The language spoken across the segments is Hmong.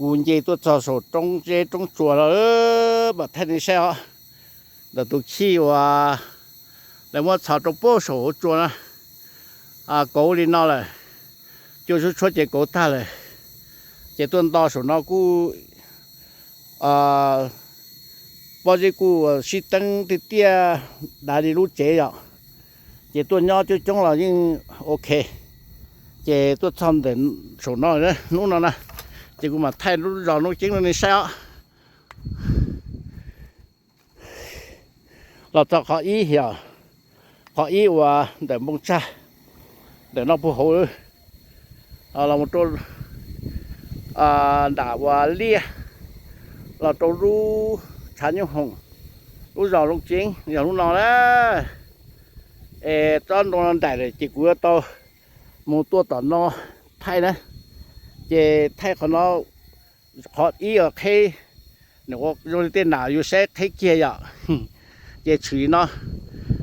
Kuv nce tuaj txog saum roob zeb roob tsua no, mam thaij nej saib os. Ntawm tus chij uas lawv muab txhos rau puag saum hauv tsua na, kauv li no lawm. Cua tshuab tshuab ces kauv tag lawm. Ces tuaj nto saum no kuj pob zeb kuj sib teeb tiaj tiaj dav li lub tsev yom. Ces tuaj nyob coob coob los yeej ok. Ces tuaj txog ntawm saum no, hnub no na, ces kuv mam thaij lub zos Looj Ceeb rau nej saib os. Los txog qhov ib yog, qhov ib uas ntawm npoo tsag, ntawm no puag hauv, los mus rau nram uas liaj, los rau lub tshav nyooj hoom, lub zos Looj Ceeb yog lub no na. Es tsob ntoo no nraim lawm ces kuv yuav tau mus tuaj tom no thaij na. Ces thaij qhov no, qhov ib uas qheb, nws ua zoo li tej nam yus saib qheb kiag yom. Ces tshwm li no,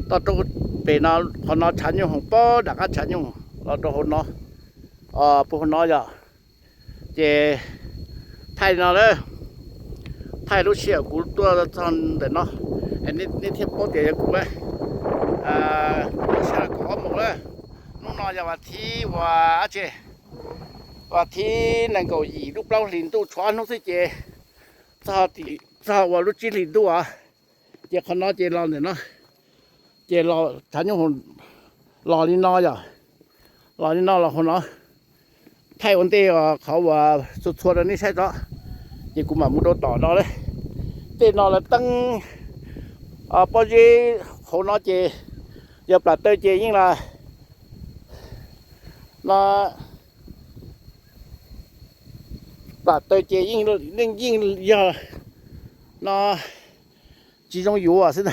toj roob pem no, qhov no tshav nyooj hoom, pob nram qab tshav nyooj hoom los rau hauv no, puag hauv no yom. Ces thaij li no lawm, thaij lub sij hawm kuv tuaj txog ntawm no, nej thiaj paub tias yog kuv. Kuv sab kaum ob moos lawm. Hnub no yog vas thib uas dab tsi, vas thib nees nkaum yim lub plaub hlis ntuj, tshuav ob hnub xwb ces txog ua lub tsib hlis ntuj os. Ces qhov no ces los ntawm no, ces los tshav nyooj hoom los li no yom, los li no los hauv no. Thaij ua ntej qhov uas txhua txhua rau nej saib tso, ces kuv mam mus rau tom no lawm. Tej no lawv teeb pob zeb hauv no ces yog plam taw ces yeej los no, plam taw ces yeej, yeej yog no tsis zoo yuav xwb.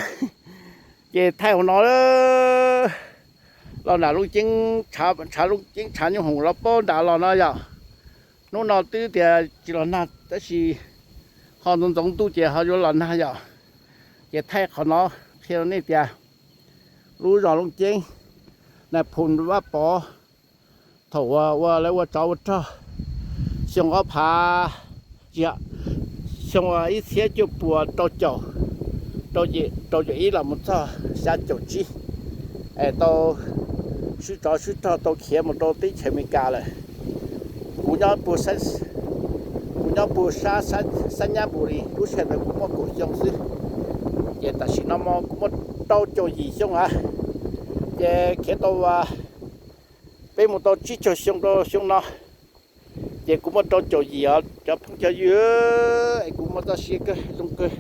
Ces thaij hauv no los nram Looj Ceeb, tshav Looj Ceeb tshav nyooj hoom los pob nram los no yom. Hnub no twb tias tsis los nag tab sis ho ntxoov ntxoov ntuj ces ho yuav los nag yom. Ces thaij qhov no qhia rau nej tias lub zos Looj Ceeb, Nais Phoo Vaj Pov, thaum uas ua lawv ua tsov ua rog, xyoo ob phav, xyoo ib txhiab cuaj puas rau caum, rau caum ib los mus txog xya caum tsib, es tau swb tsov swb rog tau khiav mus rau teb chaws Amelikas lawm. Kuv nyob puag, kuv nyob puag sab Xab Nyab Npus Lis, lub sij hawm ntawd kuv muaj kaum xyoo xwb. Ces tam sim no kuv muaj rau caum yim xyoo a. Ces khiav tau, peb mus tau tsib caug xyoo rau xyoo no, ces kuv muaj rau caum yim os cov phooj cov ywg, es kuv muaj txoj sia kawg zoo kawg.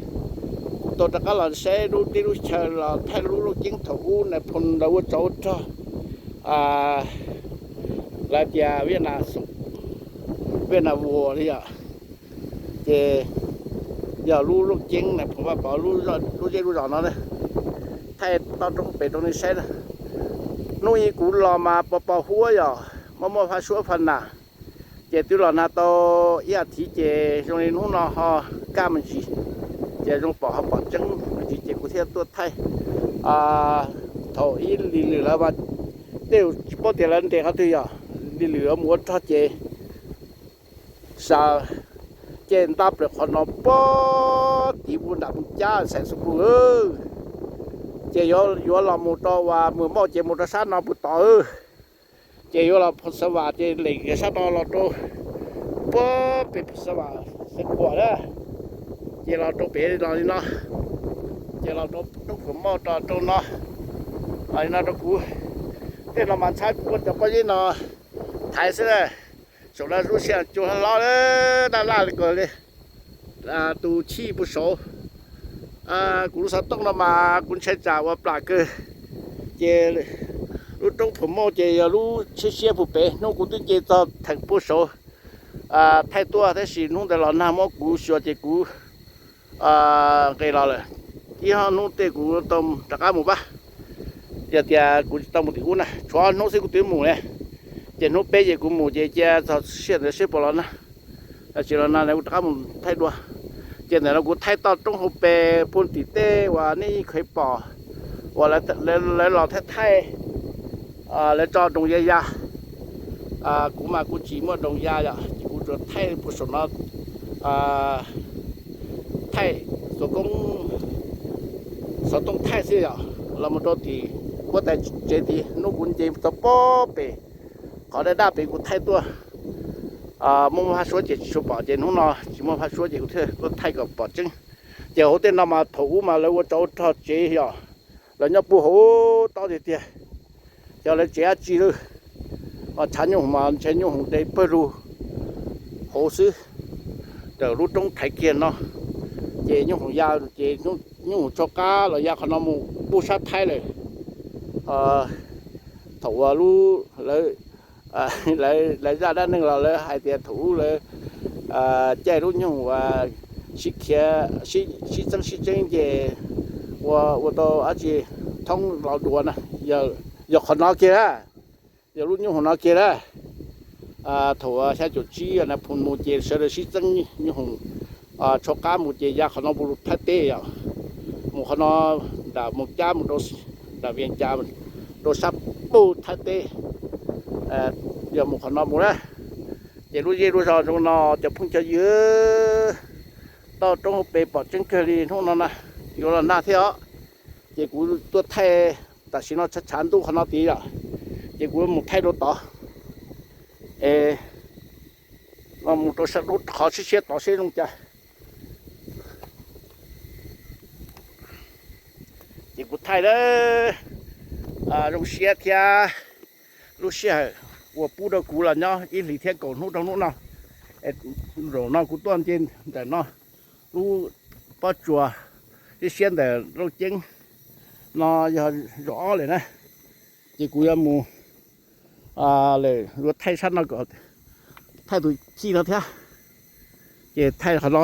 Kuv tau rov qab los saib lub teb lub chaw los thaij lub Looj Ceeb thaum ub Nais Phoo lawv ua tsov ua rog, lawv tias Vij Nas, Vij Nas Vuas li yom. Ces yog lub Looj Ceeb Nais Phoo Vaj Pov lub zej lub zos no, thaij toj roob pem rau nej saib na. Hnub ib kuv los mas pos pos huab yom, muaj muaj faj suab faj nas, ces twb los nag tau ib as thiv ces zoo li hnub no ho kaj me ntsis, ces zoo pom ho pom tseeb me ntsis ces kuv thiaj tuaj thaij. Thaum ib lig lwm lawv mas tej tsis paub tias lawv ntes qhov twg yom, lig lwm lawv mus ua rog ces sa, ces nta plaws qhov no pob tid mus nram Moos Cab Xais Xus Pus, ces yuav los mus rau uas Mws Mauj ces mus rau sab no puag tod, ces yuav los Phu Xa Vam ces lem kiag sab no los rau puag pem Phu Xa Vam Xeev Khuam na, ces los rau pem los li no, ces los rau roob Phu Mauj rau rau no, los li no rau kuv. Tej no mas ntshai kuv muab cov pob zeb no thaiv xwb na. Saum no lub sij hawm cua hlob hlob daj laj li ko li, tus chij puag saud. Kuv lub xov tooj no mas kuv ntshai tsam ua plam kawg, ces lub roob Phu Mauj ces yog lub siab siab puag pem. Hnub kuv twb nce txog theem puag saud thaij tuaj tab sis hnub ntawd los nag muab kuv xyuas ces kuv nqis los lawm. Ib ob hnub tej kuv tau rov qab mus pab, yog tias kuv tsis tau mus tim ub na, tshuav ob hnub xwb kuv twb mus li. Ces hnub peb ces kuv mus ces cia txog sij hawm ntawd seb puas los nag. Tsis los nag kuv rov qab mus thaij dua. Ces ntawm no kuv thaij toj roob hauv pes puag tim tej uas nej yeej kheev pom uas lawv los thaij thaij, lawv tso doos ya ya. Kuv mas kuv tsis muaj doos ya yom, ces kuv tsuas thaij puag saum no thaij xov tooj, xov tooj thaij xwb yom, los mus rau tim huab tais tsev tid. Hnub kuv nce txog pob pem qhov daj daj pem kuv thaij tuaj, muaj muaj phaj suab ces tsis tshua pom, ces hnub no tsis muaj phaj suab ces kuv thiaj tuaj thaij kom pom tseeb. Ces hauv tej no mas thaum ub mas lawv ua tsov ua rog tsev yom, lawv nyob puag hauv tob tiag tiag. Xyov lawv tsev dab tsi lawm, tshav nyoob hoom mas ntshe nyoob hoom de pawg lug hauv xwb, raws lub roob thaiv kiag no. Ces nyoob hoom ya, ces nyoob hoom tsho qab los ya qhov no mus puag sab Thaib lawm. Thaum uas lub lawv, lawv zaj dab neeg los lawv hais tias thaum ub lawv caij lub nyoob hoom uas sib khiav, sib txeeb sib txeeb ces ua ua tau dab tsi thoob los dua na, yog qhov no kiag na, yog lub nyoob hoom no kiag na. Thaum xya caum tsib na phu mus ces sawv daws sib txeeb nyoob hoom tsho qab mus ces ya qhov no mus Thaib teb yom, mus qhov no nram Moos Cab mus rau nram Vias Cas rau sab puag Thaib teb, yog mus qhov no mus na. Ces lub zej lub zos zoo no cov phooj cov ywg, toj roob hauv pes pom tseeb kawg li hnub no na, yuav los nag thiab os. Ces kuv tuaj thaij, tam sim no tshav tshav ntuj qhov no tid yom, ces kuv mus thaij rau tod, es los mus rau sab lub qhov siab siab tod seb zoo cas. Ces kuv thaij lawm, zoo siab thiab lub sij hawm uas pub rau kuv los nyob ib hlis thiab kaum hnub rau hnub no. Zaum no kuv tuaj nce ntawm no, lub pob tsuas siab siab ntawm Looj Ceeb no yog zaum ob lawm na. Ces kuv yuav mus lawm, yuav thaij sab no kom thaij tus chij no thiab. Ces thaij qhov no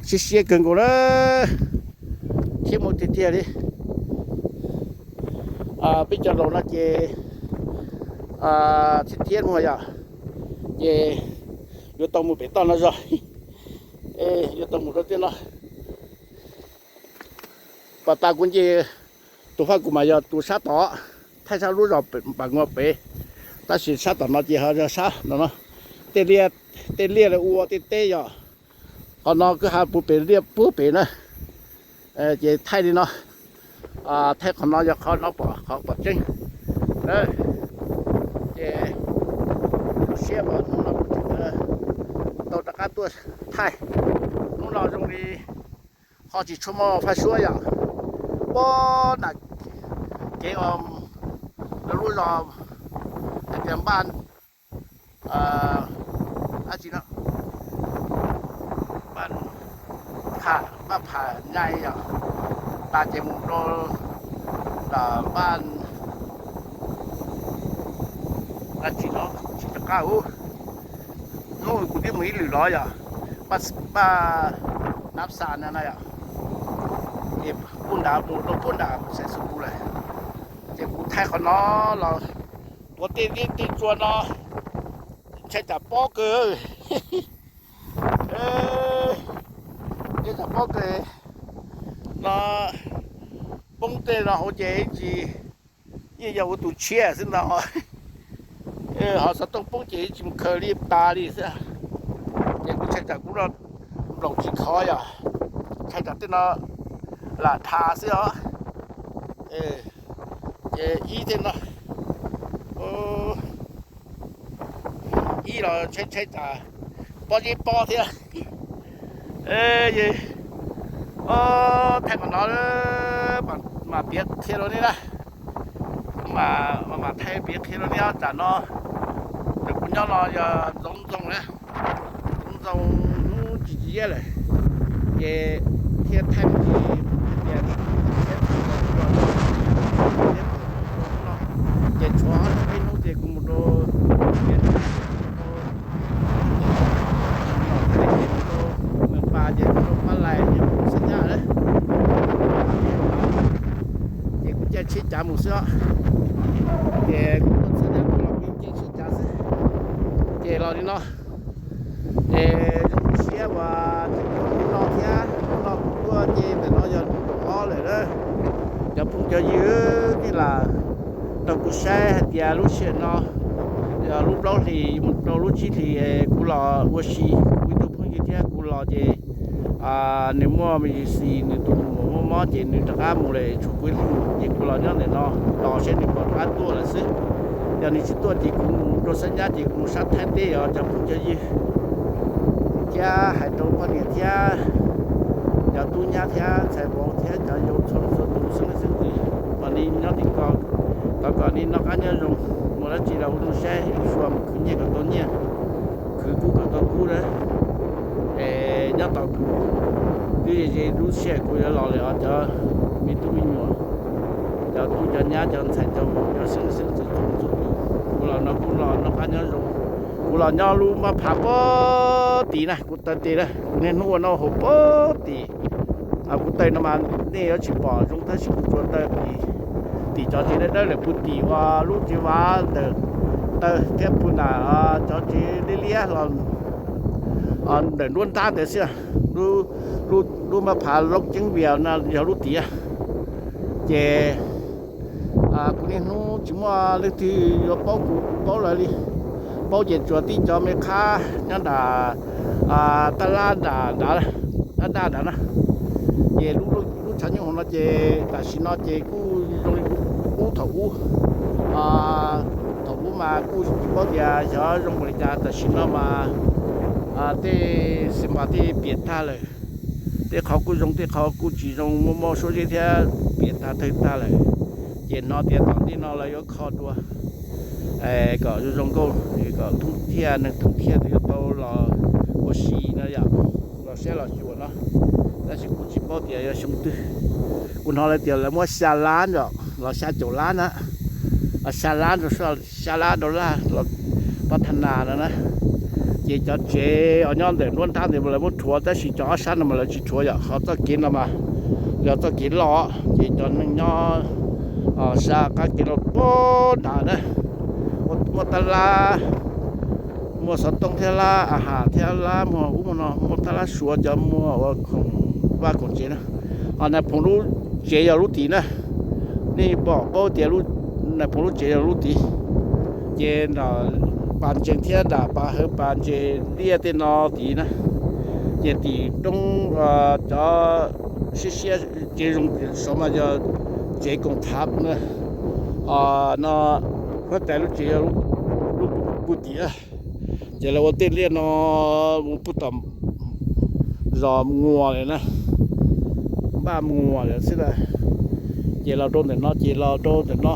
siab siab kawg nkaus na, thiab mus tiag tiag li. Peb cov laus no ces thiab thiab mus yom, ces yuav tau mus pem toj no zog, yuav tau mus rau tej no. Pas tas kuv nce tus faj kuv mas yog tus sab tod, thaij sab lub zos pas nkuaj pem, tab sis sab tom no ces ho yog sab no no, tej liaj, tej liaj lawv ua tej teb yom. Qhov no kwj ha puag pem liaj puag pem na, ces thaij li no, thaij qhov no yog qhov no pom qhov pom tseeb. Ces siab mas hnub no kuv tseem tau rov qab tuaj thaij. Hnub no zoo li ho tsis tshua muaj faj suab yom, pob nram kev lawv lub zos hais tias npaj dab tsi no, npaj pham, npaj pham nyai yom, tas ces mus rau npaj dab tsi no tsis rov qab ub. Hnub kuv twb mus ib lwm los yom, npaj nab xa na na yom, ces puag nrad mus rau puag nram Xais Xus Pus lawm. Ces kuv thaij qhov no los tuav tej liab tej tsua no ntshai tsam pob kawg, ntshai tsam pob kawg no, poob tej no hauv ces tsis, yeej yog ua tus tshiab xwb ntag. Ho xov tooj poob ces tsis mus khaws li tas li xwb. Ces kuv ntshai tsam kuv nplaum tsis khov yom, ntshai tsam tej no lam dhas xwb os. Ces ib tej no, ib los ntshai ntshai tsam pob zeb pob thiab. Thaij qhov no mas piav qhia rau nej na, mas thaij piav qhia rau nej os. Tam no cov kuv nyob no yog ntxoov ntxoo na, ntxoov ntxoo hnub tsis tsis ziab lawm, ces thiaj thaij mus tsis tias thiab thaum no, ces tshuav ob peb hnub ces kuv mus rau, ces mus rau Mees Pas ces mus rau Pab Lais ces mus rau Xab Nyab lawm. Ces kuv caij tsheb cav mus xwb os. Ces kuv tuaj Xab Nyab tuaj los kuv caij tsheb cav xwb. Ces los li no, ces zoo siab uas tseem muaj hnub no thiab, hnub no kuv tuaj ces ntawm no yog hnub kaum ob lawm na. Cov phooj cov ywg nej lam nrog kuv saib hais tias lub sij hawm no yog lub plaub hlis mus rau lub tsib hlis kuv los ua si, kuv ib tug phooj thiab kuv los ces nws muaj me xis nws tus muam muaj mob ces nws rov qab mus lawm tshuav kuv ib leeg ces kuv los nyob ntawm no tos seb nws puas rov qab tuaj lawm xwb. Yog nws tsis tuaj ces kuv mus rau sab nyab ces kuv mus sab Thaib teb os cov phooj cov ywg, thiab hais rau poj niam thiab cov tub nyab thiab ntxhais vauv thiab cov yau txhua txhua tus xeeb leej xeeb ntxwv uas nej nyob tim ko, thov kom nej noj qab nyob zoo, muaj dab tsi los ua zoo saib ua sua mus khwv nyiaj kom tau nyiaj, khwv kub kom tau kub na. Es nyob tos kuv, twb ze ze lub sij hawm kuv yuav los lawm os cov me tub me nyuam, cov tub cov nyab cov ntxhais cov vauv cov xeeb leej xeeb ntxwv txhua txhua tus. Kuv los no kuj los noj qab nyob zoo. Kuv los nyob lub mab phav pob tim na, kuv taw tes na, kuv niaj hnub ua noj haus pob tim. Kuv taw no mas nej yuav tsis pom zoo tab sis kuv tsuas taw tim, tim cov tsev dawb dawb lawm puag tim uas lub tsev vaj ntawm taw thiab puag nram cov tsev liab liab los ntawm nruab nrab ntawd xwb. Lub mab phav loob ceeb vias no yog lub tiav. Ces kuv niaj hnub tsis muaj leej twg yuav paub kuv, kuv paub lawv li. Paub ces tsuas tib cov me qhab nyob nram tab lab nram nrad, dab daj nrad na. Ces lub tshav nyoob hauv no ces tam sim no ces kuj zoo li ub thaum ub. Thaum ub mas kuj tsis paub tias xyov zoo npaum li cas, tam sim no mas tej xi mas tej piam tag lawm. Tej qhov kuj zoo tej qhov kuj tsis zoo, muaj mob suab zeb thiab piam tag tawg tag lawm. Ces hnov tias tom ntej no lawv yuav kho dua kom zoo zoo nkauj, kom thoob thiaj neeg thoob thiaj yuav tau los ua si no yom, los saib los xyuas no. Tab sis kuv tsis paub tias yog xyoo twg. Kuv hnov lawv tias lawv muab xya lab ntawm los xya caum lab na, xya lab rau, xya lab dollar los pab thab nas no na. Ces cov tsev uas nyob ntawm nruab nrab ntawd mas lawv muab rhuav tab sis cov ob sab no mas lawv tsis rhuav yom, qhov txoj kev no mas yog txoj kev loj ces cov neeg nyob sab qab kev los pab nrad na, muaj tab lab, muaj xov tooj thiab lab a has thiab lab muag ub muag no, muaj tab lab suav cov muag ua khoom vaj khoom tsev na. Ho nais phoo lub tsev yog lub tid na, nej pom paub tias nais phoo lub tsev yog lub tid. Ces nram pas ntsees thiab nram pas hawv pas ntses liaj tej no tid na. Ces tim roob cov siab siab tsev zoo saud mas yog tsev koom thav na. No huab tais lub tsev yog lub puag tim. Ces lawv ua tej liaj no mus puag tom zos Muas lawm na, npaj Muas lawm xwb na. Ces los rau ntawm no ces los rau ntawm no,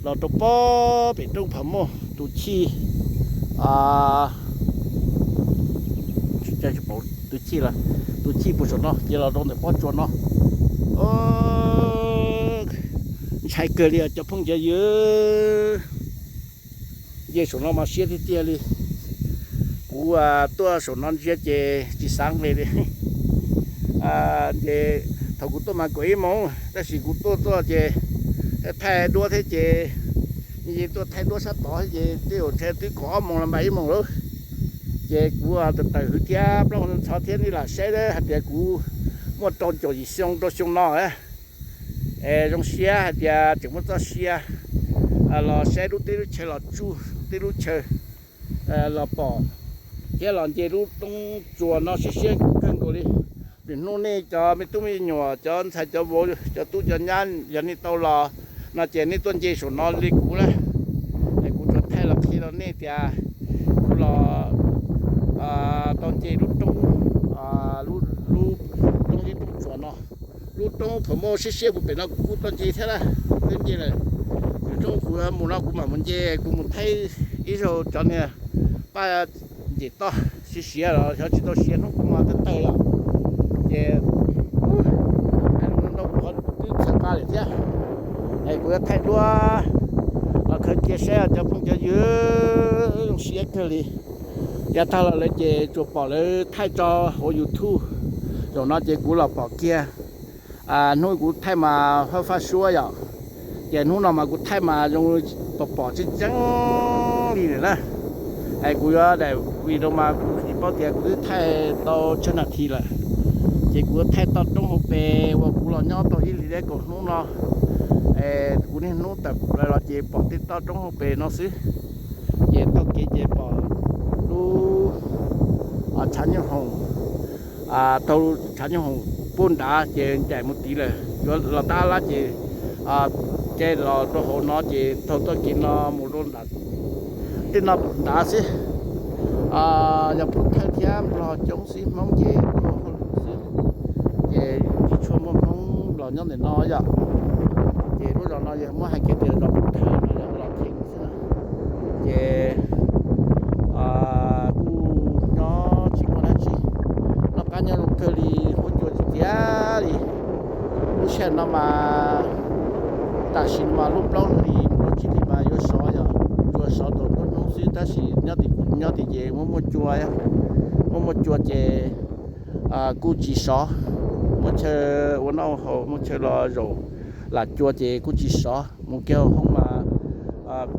los rau pob pem roob Pham Moj tus chij, tus chij, tus chij puag saum no ces los rau ntawm pob tsuas no. Ntshai kawg li cov phooj cov ywg. Nce saum no mas siab tiag tiag li. Kuv tuaj saum no ntsia ces tsis xav nqis li. Ces thaum kuv tuaj mas kaum ib moos tab sis kuv tuaj tuaj ces thaij duab thiab ces yeej tuaj thaij duab sab tod thiab ces tej zaum ntshe twb kaum ob moos los npaj ib moos lawm. Ces kuv tawm tawm hwv thiab plooj ntxhov thiab nej lam saib hais tias kuv muaj rau caum yim xyoo rau xyoo no. Es zoo siab hais tias tseem muaj txoj sia los saib lub teb lub chaw los tsuj teb lub chaw los pom thiab los nce lub roob tsuas no siab siab kawg nkaus li. Lwm hnub nej cov me tub me nyuam cov ntxhais cov vauv cov tub cov nyab yog nej tau los no ces nej tuaj nce saum no li kuv na. Es kuv tsuas thaij los qhia rau nej tias kuv los tau nce lub roob, lub roob teb roob tsuas no. Lub roob Pham Moj siab siab puag pem no kuv kuj tuaj nce thiab na. Twb nce lawm, lub roob kuv mus no kuv mam mus nce, kuv mus thaij ib zaug cov niag paj nce toj siav siav los xyov tsis tau siav hnub kuv mas tawg tawg lawm. Ces hais lus ntau qhov twb txhawv nqa lawm thiab. Es kuv yuav thaij duab los khaws cia saib cov phooj cov ywg, zoo siab kawg li. Yav tag los lawm ces tsuas pom lawv thaij tso hauv YouTube, zaum no ces kuv los pom kiag. Hnub kuv thaij mas fab fab suab yom, ces hnub no mas kuv thaij mas zoo pom pom tseeb tseeb li lawm na. Es kuv yuav daim video mas kuv tsis paub tias kuv twb thaij tau tsawg nas this lawm, ces kuv yuav thaij toj roob hauv pes uas kuv los nyob tau ib hlis deb kaum hnub no. Es kuv niaj hnub tawm plaws los ces pom tej toj roob hauv pes no xwb. Ces taug kev ces pom lub, tshav nyooj hoom, taug tshav nyooj hoom puag nrad ces ncaim mus tid lawm, yuav los tab lab ces caij los rau hauv no ces taug txoj kev no mus rau nram tej no nrad xwb. Yog pov thawj thiab nplog coob xwb, Hmoob ces tuaj hauj lwm xwb, ces tsis tshua muaj Hmoob los nyob ntawm no yom. Ces lub zos no yog muab hais kiag tias zos pov thawj no yog los theem xwb na. Ces kuj nyob tsis muaj dab tsi, noj qab nyob zoo kawg li, huab cua tsis tiav li. Lub sij hawm no mas tam sim no mas lub plaub hlis mus rau tsib hlis mas yuav sov, yog yuav sov tau nruab hnub xwb, tab sis nyob tim, nyob tim ces muaj muaj cua, muaj muaj cua ces kuj tsis sov. Muaj chaw ua noj ua haus, muaj chaw los zaum lam cua ces kuj tsis sov. Mus kiag hauv hoob mas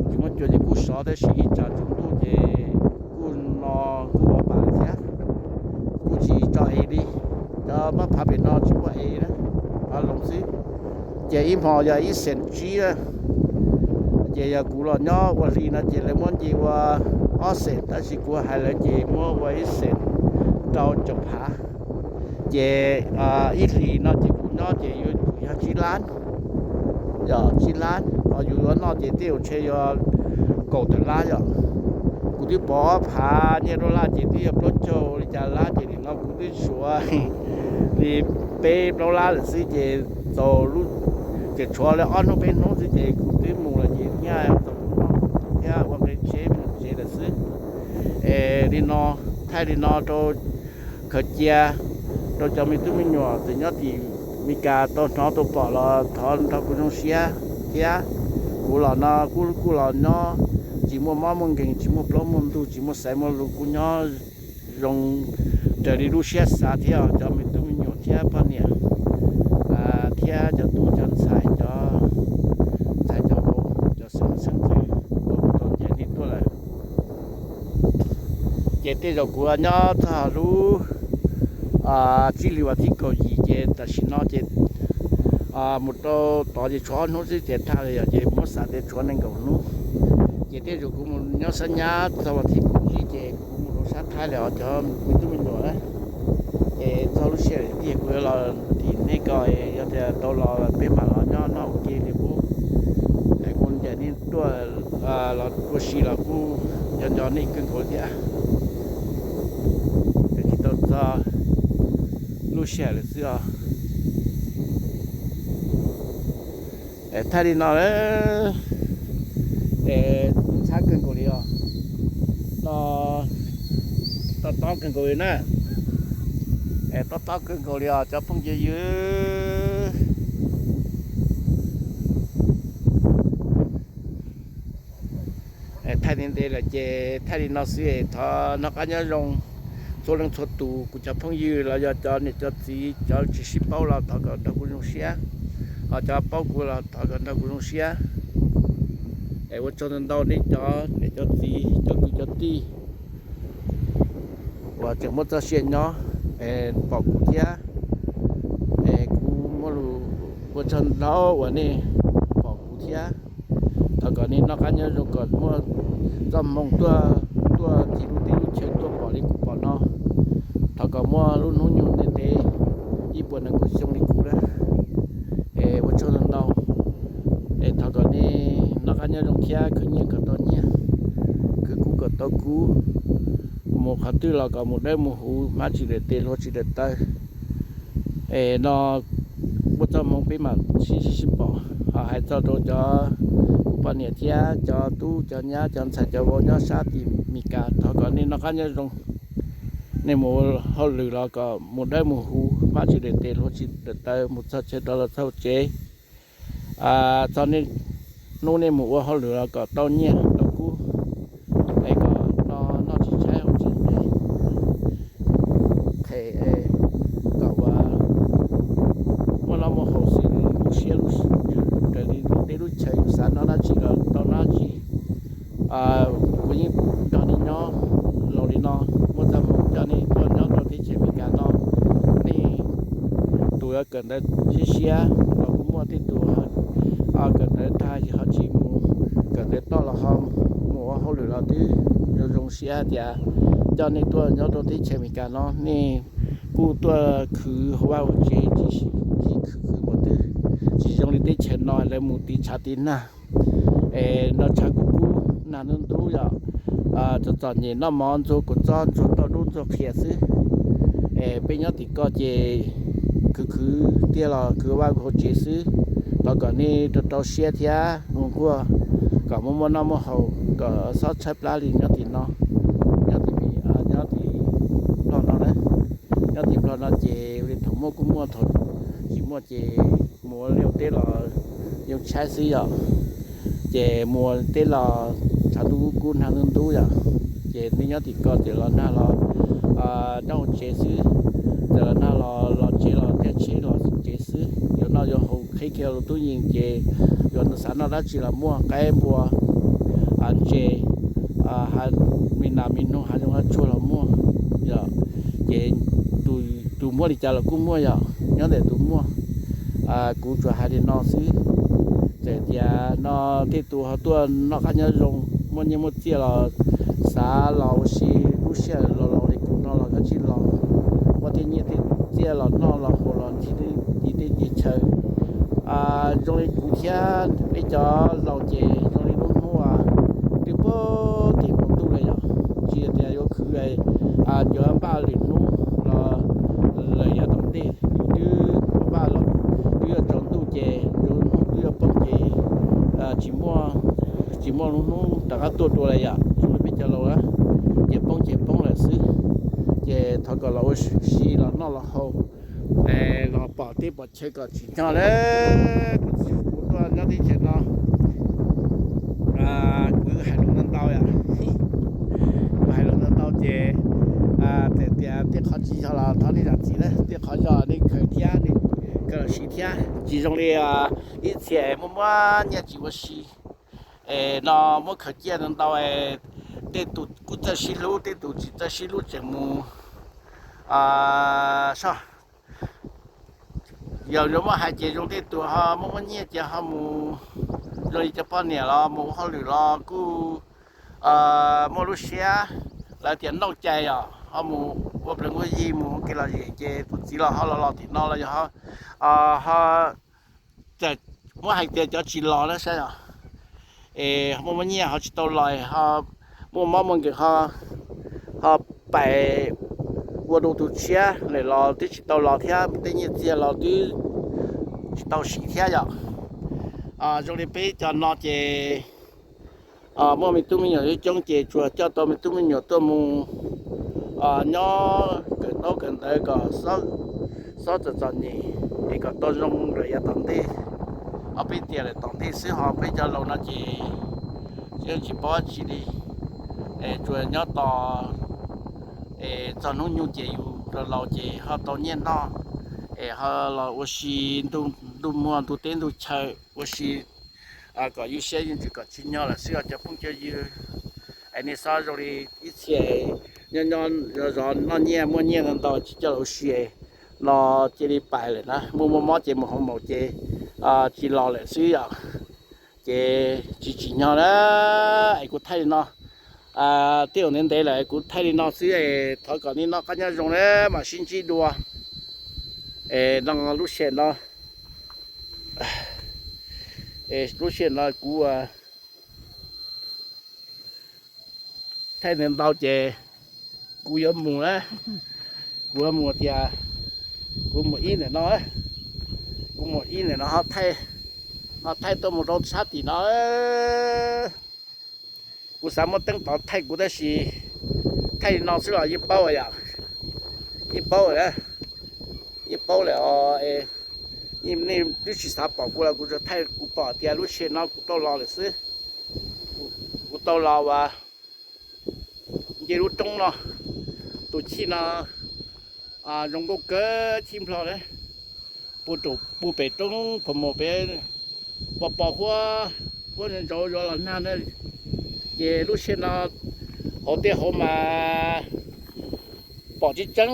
tsis muaj cua ces kuj sov, tab sis ib tsam tsaus ntuj ces kuj no kuj ua pam thiab, kuj tsis tso es li. Cov mab phav pem no tsis muaj es na, phav loov xwb. Ces ib hmo yog ib xees tsib, ces yog kuv los nyob ua hli no ces lawv muab nce ua ob xees, tab sis kuv hais lawv ces muab ua ib xees rau caum phav. Ces ib hlis no ces kuv nyob ces yuav tsum yog tsib lab, yog tsib lab. Ho yus yuav noj ces tej zaum ntshe yuav kaum tawm lab yom. Kuv twb pov ob phav nyiaj dua laj ces twb yog plaub caug li cas lab, ces nim no kuv twb suav li peb plaub lab lawm xwb, ces txaus lub, ces tshuav li ob hnub peb hnub xwb ces kuv twb mus lawm ces nyaj txaus thiab ua nqe tsheb mus tsev lawm xwb. Es li no, thaij li no rau khaws cia rau cov me tub me nyuam tseem nyob tim Meskas tau hnov tau pom los thov nrog kuv zoo siab thiab. Kuv los no kuj, kuj los nyob tsis muaj mob muaj nkeeg, tsis muaj plaub muaj ntug, tsis muaj xaiv muaj lus, kuv nyob zoo raws li lub siab xav thiab. Cov me tub me nyuam thiab poj niam thiab cov tub cov ntxhais, cov ntxhais cov vauv, cov xeeb xeeb ntxwv uas kuv tau ncaim nej tuaj lawm. Ces tej zaum kuv nyob txog lub tsib hlis vas thib kaum yim ces tam sim no ces mus rau tod ces tshuav ob hnub xwb ces thaj li yog ces muab xav tias tshuav nees nkaum hnub. Ces tej zaum kuv mus nyob sab nyab txog vas thib kaum tsib ces kuv mus rau sab Thaib lawm os cov me tub me nyuam na. Es txog lub sij hawm tiag kuv yuav los tim nej ko, yog tias tau los peb mam los nyob noj ua ke li pub. Es kuv ncaim nej tuaj los ua si los kuj nco nco nej kawg nkaus thiab. Es tsis tau txog lub sij hawm lawm xwb os. Es thaij li no lawm, es ntxhab kawg nkaus li os. No, tob tob kawg nkaus li na. Es tob tob kawg nkaus li os cov phooj ywg. Thaij ntev ntev lawm ces thaij li no xwb, thov noj qab nyob zoo txhua leej txhua tus, kuv cov phooj ywg los yog cov niam cov txiv, cov tsis sib paub los thov kom nrog kuv zoo siab, ho cov paub kuv los thov kom nrog kuv zoo siab. Es ua tsaug ntau ntau nej cov niam cov txiv, cov kwv cov tij uas tseem muaj txoj sia nyob es pom kuv thiab. Es kuv muaj lus ua tsaug ntau uas nej pom kuv thiab. Thov kom nej noj qab nyob zoo kom muaj txoj hmoo tuaj, tuaj ncig lub teb lub chaw tuaj pom li kuv pom no. Thov kom muaj lub hnub nyoog ntev ntev ib puas nees nkaum xyoo li kuv na. Es ua tsaug ntau ntau. Es thov kom nej noj qab nyob zoo thiab khwv nyiaj kom tau nyiaj, khwv kub kom tau kub, mus qhov twg los kom mus dawb mus huv, hmab tsis lawm tes, hlua tsis lawm taw. Es no muaj txoj hmoo peb mam sib ntsib sib pom. Ho hais txog rau cov kuv poj niam thiab cov tub cov nyab cov ntxhais cov vauv nyob sab tim Meskas, thov kom nej noj qab nyob zoo. Nej mus ua hauj lwm los kom mus dawb mus huv, hmab tsis lawm tes, hlua tsis lawm taw, mus txog chaw rov los txog tsev. Txog nej, hnub nej mus ua hauj lwm los kom tau nyiaj tau kub, es kom no noj tsis tshaib haus tsis nqhis, qhes kom ua muaj noj muaj haus xwb, lub siab lub ntsws raws li lub teb lub chaw yus xav noj dab tsi los tau noj dab tsi. Kuv yeej nrog nej nyob los li no, muaj txoj hmoo coj nej tuaj nyob rau teb chaws Amelikas no, nej tus yuav kawm ntawv siab siab los kuj muaj, tej tus kawm ntawv tag ho tsis mus kawm ntawv toj los ho mus ua hauj lwm los twb zoo zoo siab tias coj nej tuaj nyob rau teb chaws Amelikas no, nej kuj tuaj khwv hauv vaj hauv tsev tsis, tsis khwv khwv qhov twg, tsis zoo li teb chaws no lawv mus tiv tshav tiv nag, es noj tshav kub kub nag ntub ntub yom, txom txom nyem noj mov ntxuag kua txob ntxuag tauj dub ntxuag qhiav xwb. Es peb nyob tim ko ces khwv khwv tiag los khwv vaj hauv tsev xwb. Thov kom nej rau rau siab thiab hu nquag kom muaj muaj noj muaj haus, kom txhob tshaib plab li nyob tim no, nyob tim, nyob tim Nplog no na. Nyob tim Nplog no ces ua li thaum muaj kuj muaj, thaum tsis muaj ces mus ua liaj ua teb los yoo tshaib xwb yom. Ces mus ua teb los tshav ntuj kub kub nag ntub ntub yom. Ces nej nyob tim ko ces los nag los nyob hauv tsev xwb, ces los nag los los tsev los thiab tsheb los tsev xwb, yuav noj yuav haus qhib kiag lub tub yees ces yuav xav noj dab tsi los muaj, qaib npua, ntses, me nas me noog, hav zoov hav tsuag los muaj yom. Ces tus muaj li cas los kuj muaj yom, nyob ntawm tus muaj. Kuv tsuas hais li no xwb. Txawm tias no tej tus ho tuaj noj qab nyob zoo, muaj nyiaj muaj txiaj los xav los ua si lub sij hawm laus laus li kuv no los kav tsij los, muaj tej nyiaj tej txiaj los noj los haus los ntsib tej teb chaws. Zoo li kuv thiab peb cov laus ces zoo li lub hnub twb puag tim qaum ntuj lawm yom, tsis yog tias yuav khwv, yuav npaj lwm hnub los lawm yav tom ntej, yus twb npaj los twb yuav tsaus ntuj ces yus twb yuav poob ces tsis muaj, tsis muaj lub hnub rov qab tuaj dua lawm yom, zoo li peb cov laus na, ces poob ces poob lawm xwb. Ces thov kom los ua si los noj los haus, los pom teb pom chaw kom tsim nyog lawm. Kuv txiv kuv tuaj nyob teb chaws no, kuv hais lus ntau ntau yom, kuv hais lus ntau ntau ces txawm tias tej qhov tsis yog los thov nej zam txim na, tej qhov yog nej khaws thiab, nej khaws los siv thiab. Tsis zoo li ib txhia muaj muaj nyiaj tsis ua si, es no muab khaws ciaj ntau ntau, tej tus kuj txawj sib hlub, tej tus tsis txawj sib hlub tseem mus soj. Yog yuav muab hais ces zoo tej tus ho muaj muaj nyiaj ces ho mus zoo li cov poj niam los mus ua hauj lwm los kuj muaj lub siab, lawv tias noj cai os, ho mus ua plees ua yi mus ua kev lom zem ces tus txiv los ho los los tim no los yog ho, ho muab hais tias cov tsis los na saib os, es muaj muaj nyiaj ho tsis tau los, ho muaj mob muaj nkeeg ho, ho pais ua rau tus tshiab lawm los twb tsis tau los thiab, tej nyiaj txiag los twb tsis tau siv thiab yom. Zoo li peb cov no ces muaj me tub me nyuam coob coob ces tsuas coj tau me tub me nyuam tuaj mus nyob kawm ntaub kawm ntawv kom xob txom txom nyem, es kom tau zoo lawm yav tom ntej. Ho peb tias lawm tom ntej xwb, ho peb cov laus no ces yeej tsis paub dab tsi li, es tsuas nyob tos es txog hnub nyoog ces yus laus laus ces ho tau nyiaj noj, es ho los ua si ntuj muag ntuj teb ntuj chaw ua si kom ywj siab ywj ntsws kom tsim nyog lawm xwb os cov phooj cov ywg. Es nej xob zoo li ib txhia nyob nyob zov zov noj nyiaj muaj nyiaj ntau ntau tsis coj los ua si no cia li pais lawm na, muaj muaj mob ces mus hauv maus ces tsis los lawm xwb yom. Ces tsis tsim nyog na, es kuv thaij li no, tej zaum ntev ntev lawm kuv thaij li no xwb es thov kom nej noj qab nyob zoo na, mam sib ntsib dua. Es no lub sij hawm no, lub sij hawm no kuv thaij ntau ntau ces kuv yuav mus na, kuv yuav mus tias kuv mus ib ntawm no, kuv mus ib ntawm no ho thaij, ho thaij tuaj mus rau sab tim no. Kuv xav muab teeb tov thaij kuv tab sis thaij li no xwb los yeej paub yom, yeej paub lawm, yeej paub lawm os. Nej twb tsis xav pom kuv los kuv tsuas thaij kuv pom tias lub sij hawm no kuv tau los lawm xwb. Kuv tau los uas nce lub roob no, tus chij no zoo nkauj kawg chij Nplog na, puag pem roob Phoos Maus pem, pos pos huab, huab ntsaus ntsaus yuav los nag na. Ces lub sij hawm no hauv tej hauv mas pom tseeb tseeb,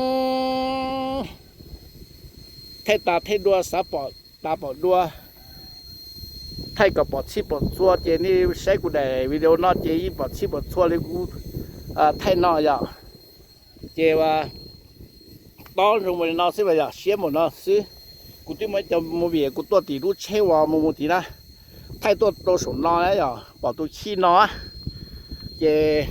thaij tas thaij dua xav pom tas pom dua, thaij kom pom txhij pom txhua ces nej saib kuv daim video no ces yeej pom txhij pom txhua li kuv thaij no yom. Ces tob zoo npaum li no xwb as, yog siab npaum no xwb. Kuv twb muaj ib co movie kuv tuaj tim lub tsheb uas mus mus tid na, thaij tuaj rau saum no na, yog pom tus chij no. Ces